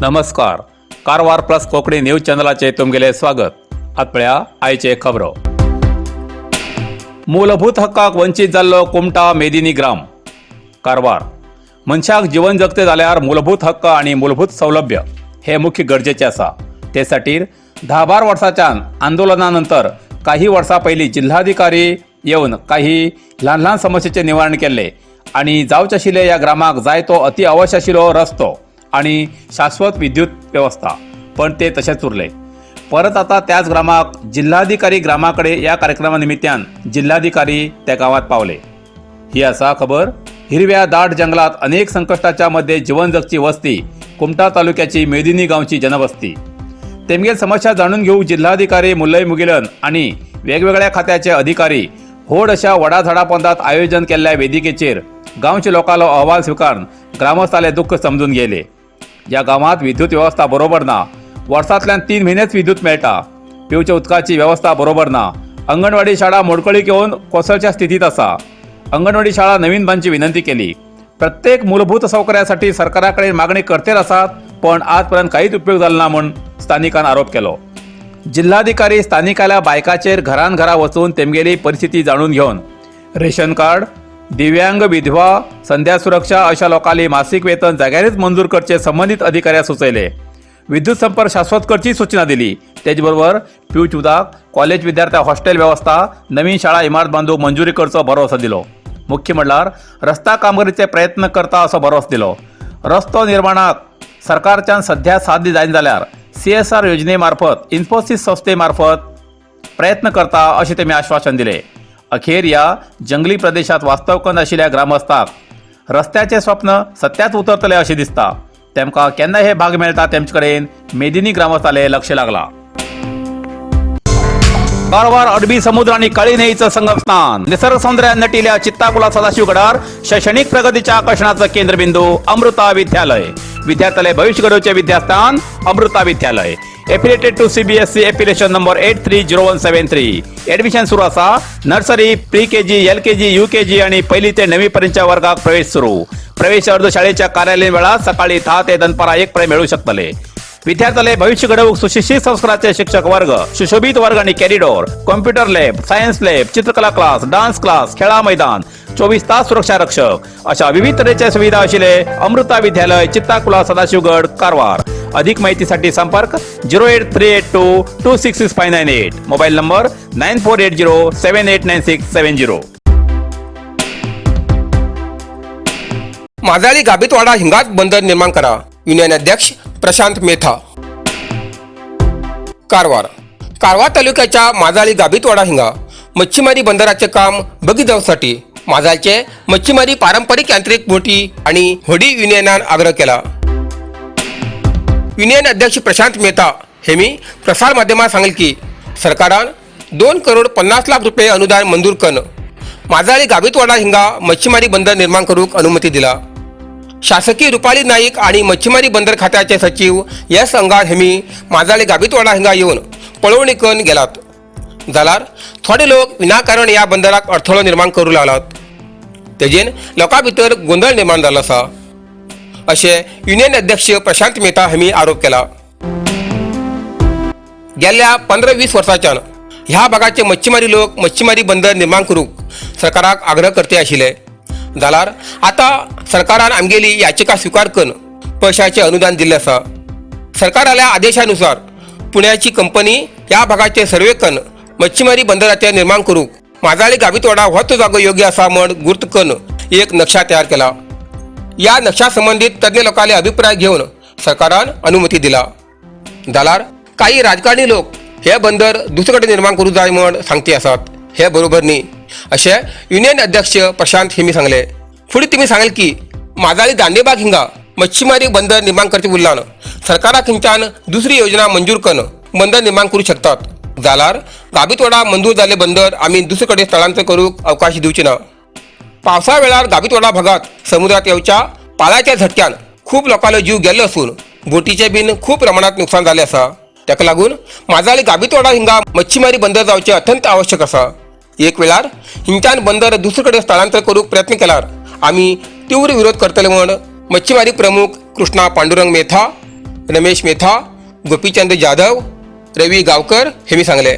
नमस्कार, Karwar plus Konkani news चॅनलाचे तुमगेले स्वागत. आत पळया आयचे खबरो. मूलभूत हक्काक वंचीत जाल्लो कुमटा मेदिनी ग्राम. कारवार. मनशाक जीवन जगते जाल्यार मूलभूत हक्क आनी मूलभूत सौलभ्य हे मुख्य गरजेचे आसा. ते खातीर 10-12 वर्सांच्यान आंदोलना नंतर काही वर्सां पयलीं जिल्हाधिकारी येवन काही ल्हान ल्हान समस्येचें निवारण केल्लें आनी जावचे आशिल्ले ह्या ग्रामाक जाय तो अति अवश्य आशिल्लो रस्तो आनी शाश्वत विद्युत वेवस्था, पण ते तशेंच उरले. परत आता त्याच ग्रामाक जिल्हाधिकारी ग्रामा कडेन ह्या कार्यक्रमा निमित्यान जिल्हाधिकारी त्या गांवात पावले. ही आसा खबर. हिरव्या दाट जंगलात अनेक संकश्टाच्या मध्ये जीवन जगची वस्ती, कुमठा तालुक्याची मेदिनी गांवची जनवस्ती. तेमगेल समस्या जाणून घेवंक जिल्हाधिकारी मुल्लय मुगिलन आणि वेगवेगळ्या खात्याचे अधिकारी व्हड अशा वडा झाडा पोंदात आयोजन केल्ल्या वेदिकेचेर गांवच्या लोकांलो अहवाल स्विकारून ग्रामस्थाले दुःख समजून गेले. या गांवात विद्युत व्यवस्था बरोबर ना. वर्सांतल्यान 3 म्हयनेच विद्युत मेळटा. पिवच्या उदकाची व्यवस्था बरोबर ना. अंगणवाडी शाळा मोडकळीक येवन कोसळच्या स्थितीत आसा. अंगणवाडी शाळा नवीन बांदची विनंती केली. प्रत्येक मूलभूत सौकर्यासाठी सरकाराकडे मागणी करतेच आसात, पण आजपर्यंत काहीच उपयोग जालो ना म्हूण स्थानिकान आरोप केलो. जिल्हाधिकारी स्थानिकाल्या बायकाचेर घरान घरा वचून तेमगेली परिस्थिती जाणून घेवन रेशन कार्ड, दिव्यांग, विधवा, संध्या सुरक्षा अशा लोकांली मासिक वेतन जाग्यारच मंजूर करचे संबंधित अधिकाऱ्याक सुचयले. विद्युत संपर्क शाश्वत करची सूचना दिली. तेच बरोबर पिवचे उदक, कॉलेज विद्यार्थ्या हॉस्टेल व्यवस्था, नवीन शाळा इमारत बांदूक मंजुरी करचो भरोसो दिलो. मुख्य म्हणल्यार रस्ता कामगिरीचे प्रयत्न करता असो भरोसो दिलो. रस्तो निर्माणाक सरकारच्यान सध्या साध्य जायना जाल्यार सीएसआर योजने मार्फत इन्फोसिस संस्थे मार्फत प्रयत्न करता अशें तेमी आश्वासन दिले. अखेर ह्या जंगली प्रदेशात वास्तव कन्न आशिल्ल्या ग्रामस्थाक रस्त्याचे स्वप्न सत्यात उतरतले अशें दिसता. तेमकां केन्ना हे भाग मेळटा तेमचे कडेन मेदिनी ग्रामस्थाले लक्ष लागला. कारवार अरबी समुद्र आणि काळी न्हंयेचं संगम स्थान, निसर्ग सौंदर्यान नटिल्या चित्ताकुला सदाशिवगडार शैक्षणिक प्रगतीच्या आकर्षणाचं केंद्रबिंदू अमृता विद्यालय. विद्यार्थ्याले भविष्य घडवचे विद्यास्थान अमृता विद्यालय. Affiliated to CBSE, affiliation number 830173. Admission सुरू असा. Nursery, pre KG, LKG, UKG आणि पहिली ते नववी पर्यंतच्या वर्गात प्रवेश सुरू. प्रवेश अर्ज शाळेच्या कार्यालयीन वेळात सकाळी 10 ते दनपारा 1 पर्यंत मिळू शकतले. विद्यार्थ्याले भविष्य घडवूक सुशिक्षित संस्काराचे शिक्षक वर्ग, सुशोभित वर्ग आणि corridor, computer lab, science lab, चित्रकला क्लास, डान्स क्लास, खेळा मैदान, 24 तास सुरक्षा रक्षक अशा विविध तऱ्हेच्या सुविधा असलेले अमृता विद्यालय, चित्ताकुला, सदाशिवगड, कारवार. अधिक माहितीसाठी संपर्क 08382266598, mobile number 9480789670. Majali Gabitwada हिंगाच बंदर निर्माण करा. युनियन अध्यक्ष प्रशांत मेथा. कारवार. कारवार तालुक्याच्या माजाळी गाबीतवाडा हिंगा मच्छीमारी बंदराचे काम बगी जावसाठी माजाळचे मच्छीमारी पारंपरिक यांत्रिक बोटी आणि होडी युनियनान आग्रह केला. युनियन अध्यक्ष प्रशांत मेहता हे मी प्रसार माध्यमात सांगेल की सरकारान 2 करोड 50 लाख रुपये अनुदान मंजूर करून माजाळी गाबीतवाडा हिंगा मच्छीमारी बंदर निर्माण करूक अनुमती दिला. शासकीय रुपाली नाईक आणि मच्छीमारी बंदर खात्याचे सचिव एस अंगार हेमी माजाळी गाबीतवाडा हिंगा येऊन पळोवणी करून गेलात. जाल्यार थोडे लोक विनाकारण ह्या बंदराक अडथळो निर्माण करू लागलात, तेजेन लोकां भितर गोंदळ निर्माण जालो आसा, अशें युनियन अध्यक्ष प्रशांत मेहता हांणी आरोप केला. गेल्या 15-20 वर्सांच्यान ह्या भागाचे मच्छीमारी लोक मच्छीमारी बंदर निर्माण करूंक सरकाराक आग्रह करते आशिल्ले. जाल्यार आतां सरकारान आमगेली याचिका स्विकार करून पयशाचें अनुदान दिल्लें आसा. सरकाराल्या आदेशानुसार पुण्याची कंपनी ह्या भागाचे सर्वे करून मच्छीमारी बंदराचे निर्माण करूंक माजाळी गाबीतवाडा होच जागो योग्य आसा म्हण गुर्त करून एक नक्षा तयार केला. या नक्षा संबंधित तज्ञ लोकांले अभिप्राय घेवन सरकारान अनुमती दिला. जाल्यार काही राजकारणी लोक हे बंदर दुसरे कडेन निर्माण करूं जाय म्हण सांगती आसात, हे बरोबर न्ही, अशें युनियन अध्यक्ष प्रशांत हेमी सांगले. फुडें तुमी सांगले की माजाळी दांडेबाग हिंगा मच्छीमारी बंदर निर्माण करचे उरलान सरकारा खंयच्यान दुसरी योजना मंजूर करून बंदर निर्माण करूं शकतात. जाल्यार गाबीतवाडा मंजूर जाल्ले बंदर आमी दुसरे कडेन स्थलांतर करूंक अवकाश दिवचे ना. पावसा वेळार गाबीतवाडा भागात समुद्रात येवच्या पालाच्या झटक्यान खूप लोकांलो जीव गेल्लो असून बोटीचे बीन खूप प्रमाणात नुकसान जालें आसा. ताका लागून माजाळी गाबीतवाडा हिंगा मच्छीमारी बंदर जावचें अत्यंत आवश्यक आसा. एक वेळार हिंगच्यान बंदर दुसरे कडेन स्थलांतर करूंक प्रयत्न केल्यार आमी तीव्र विरोध करतले म्हण मच्छीमारी प्रमुख कृष्णा पांडुरंग मेथा, रमेश मेथा, गोपीचंद जाधव, रवी गावकर हेमी सांगले.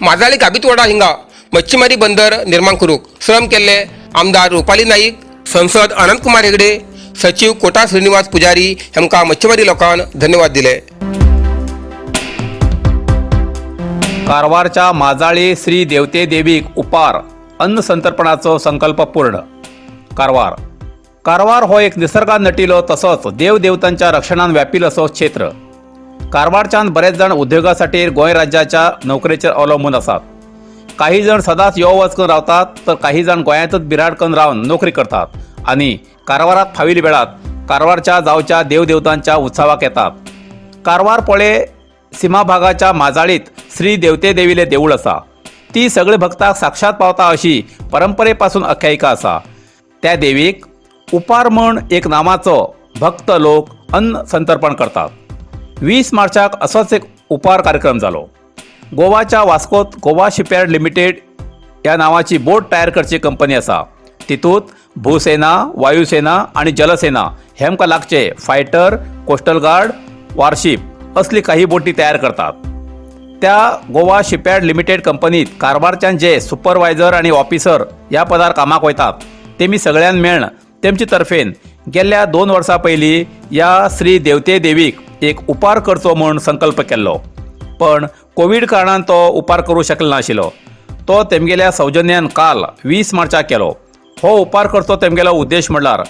माजाळी गाबीतवाडा हिंगा मच्छीमारी बंदर निर्माण करूक श्रम केल्ले आमदार रुपाली नाईक, संसद अनंतकुमार हेगडे, सचिव कोटा श्रीनिवास पुजारी हेमकां मच्छीमारी लोकांक धन्यवाद दिले. कारवारच्या माजाळी श्री देवते देवीक उपार अन्न संतर्पणाचो संकल्प पूर्ण. कारवार. कारवार हो एक निसर्गान नटिलो तसोच देवदेवतांच्या रक्षणान व्यापील असो क्षेत्र. कारवारच्यान बरेच जाण उद्योगासाठी गोंय राज्याच्या नोकरेचेर अवलंबून आसात. काही जण सदांच यो वच करून रावतात तर काही जाण गोंयांतच बिराड करून रावन नोकरी करतात आनी कारवारात फाविल वेळात कारवारच्या जावच्या देवदेवतांच्या उत्सवाक येतात. कारवार पोळे सीमा भागाच्या माजाळीत श्री देवते देवीले देऊळ आसा. ती सगळे भक्ताक साक्षात पावता अशी परंपरेपासून आख्यायिका आसा. त्या देवीक उपार म्हण एक नामाचो भक्त लोक अन्न संतर्पण करतात. 20 मार्चाक असोच एक उपार कार्यक्रम जालो. गोवाच्या वास्कोत गोवा शिपयार्ड लिमिटेड ह्या नावाची बोट तयार करची कंपनी आसा. तितूंत भूसेना, वायुसेना आनी जलसेना हेमकां लागचे फायटर, कोस्टल गार्ड, वॉरशीप असली काही बोटी तयार करतात. त्या गोवा शिपयार्ड लिमिटेड कंपनीत कारवारच्यान जे सुपरवायझर आनी ऑफिसर ह्या पदार कामाक वयतात तेमी सगळ्यान मेळन तेमचे तर्फेन गेल्ल्या 2 वर्सां पयलीं ह्या श्री देवते देवीक एक उपार करचो म्हूण संकल्प केल्लो, पण कोवीड कारणान तो उपार करूं शकलो नाशिल्लो. तो तेमगेल्या सौजन्यान काल 20 मार्चाक केलो. हो उपार करचो तेमगेलो उद्देश म्हणल्यार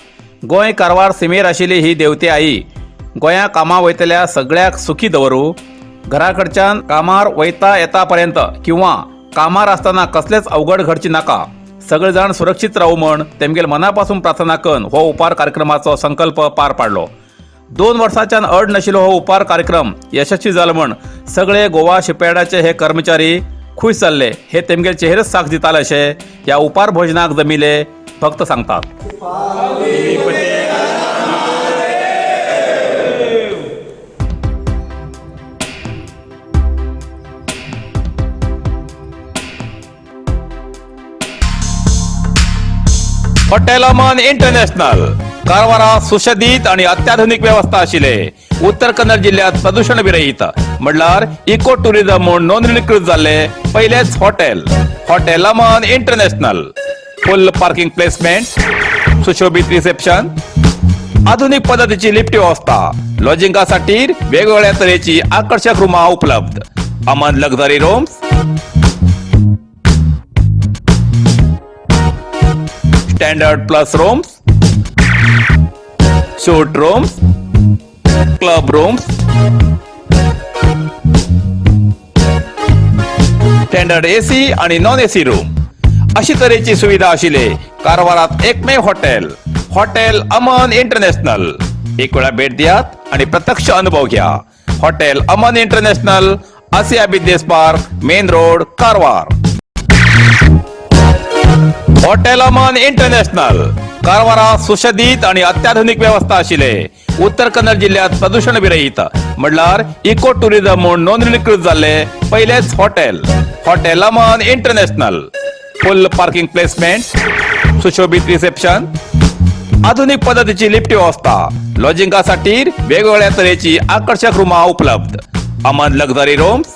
गोंय कारवार सिमेर आशिल्ली ही देवते आई गोंया कामां वयतल्या सगळ्याक सुखी दवरूं, घरा कडच्यान कामार वयता येता पर्यंत किंवा कामार आसतना कसलेच अवघड घडची नाका, सगळे जाण सुरक्षीत रावू म्हण तेमगेल मनापासून प्रार्थना करून हो उपार कार्यक्रमाचो संकल्प पार पाडलो. 2 वर्सांच्यान अड नाशिल्लो हो उपार कार्यक्रम यशस्वी जालो म्हण सगळे गोवा शिपयार्डाचे हे कर्मचारी खूश जाल्ले हे तेमगेल चेहरेच साक्ष दिताले अशें ह्या उपार भोजनाक जमिले भक्त सांगतात. हॉटेल अमन इंटरनॅशनल कारवारा सुशोभित आणि अत्याधुनिक व्यवस्था आशिल्ले उत्तर कन्नड जिल्ह्यात प्रदूषण विरहित म्हणल्यार इको टुरिझम म्हूण नोंदणीकृत जाल्ले पयलेच hotel, hotel Aman international. Full parking placement, सुशोभित रिसेप्शन, आधुनिक पद्धतीची लिफ्ट व्यवस्था, लॉजिंगासाठी वेगवेगळ्या तरेची आकर्षक रूमा उपलब्ध. Aman luxury rooms, standard plus rooms, suite rooms, club rooms, standard AC आणि नॉन एसी रूम अशी तरेची सुविधा आशिल्ले कारवारात एकमेव हॉटेल, हॉटेल अमन इंटरनॅशनल. एक वेळा भेट दियात आणि प्रत्यक्ष अनुभव घ्या. Hotel Aman international, Asia business park, main road, Karwar. Hotel Aman international कारवारात सुशोभित आणि अत्याधुनिक व्यवस्था आशिल्ले उत्तर कन्नड जिल्ह्यात प्रदूषण विरहित म्हणल्यार इको टुरिझम म्हूण नोंदणीकृत जाल्ले पयलेच hotel, hotel Aman international. Full parking placement, सुशोभित रिसेप्शन, आधुनिक पद्धतीची लिफ्ट व्यवस्था, लॉजिंगासाठी वेगवेगळ्या तरेची आकर्षक रूमा उपलब्ध. Aman luxury rooms,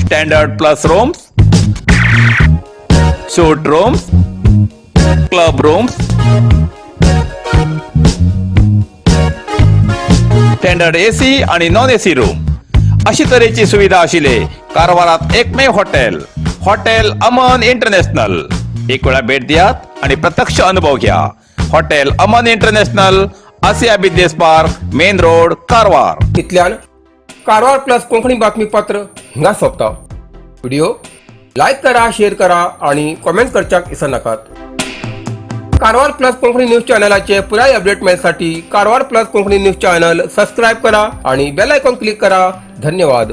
standard plus rooms, suite rooms, club rooms, standard AC आणि नॉन एसी रूम अशी तरेची सुविधा आशिल्ले कारवारात एकमेव हॉटेल, हॉटेल अमन इंटरनॅशनल. एक वेळा भेट दियात आणि प्रत्यक्ष अनुभव घ्या. Hotel Aman international, Asia business park, main road, Karwar. इतल्यान कारवार प्लस कोंकणी बातमीपत्र हिंगा सोंपता. व्हिडिओ लायक करा, शेअर करा आणि कॉमेंट करच्याक विसरनाकात. कारवार प्लस कोंकणी न्यूज चॅनलाचे पुराय update मेळसाठी Karwar plus Konkani news channel subscribe करा आणि बेल आयकॉन क्लिक करा. धन्यवाद.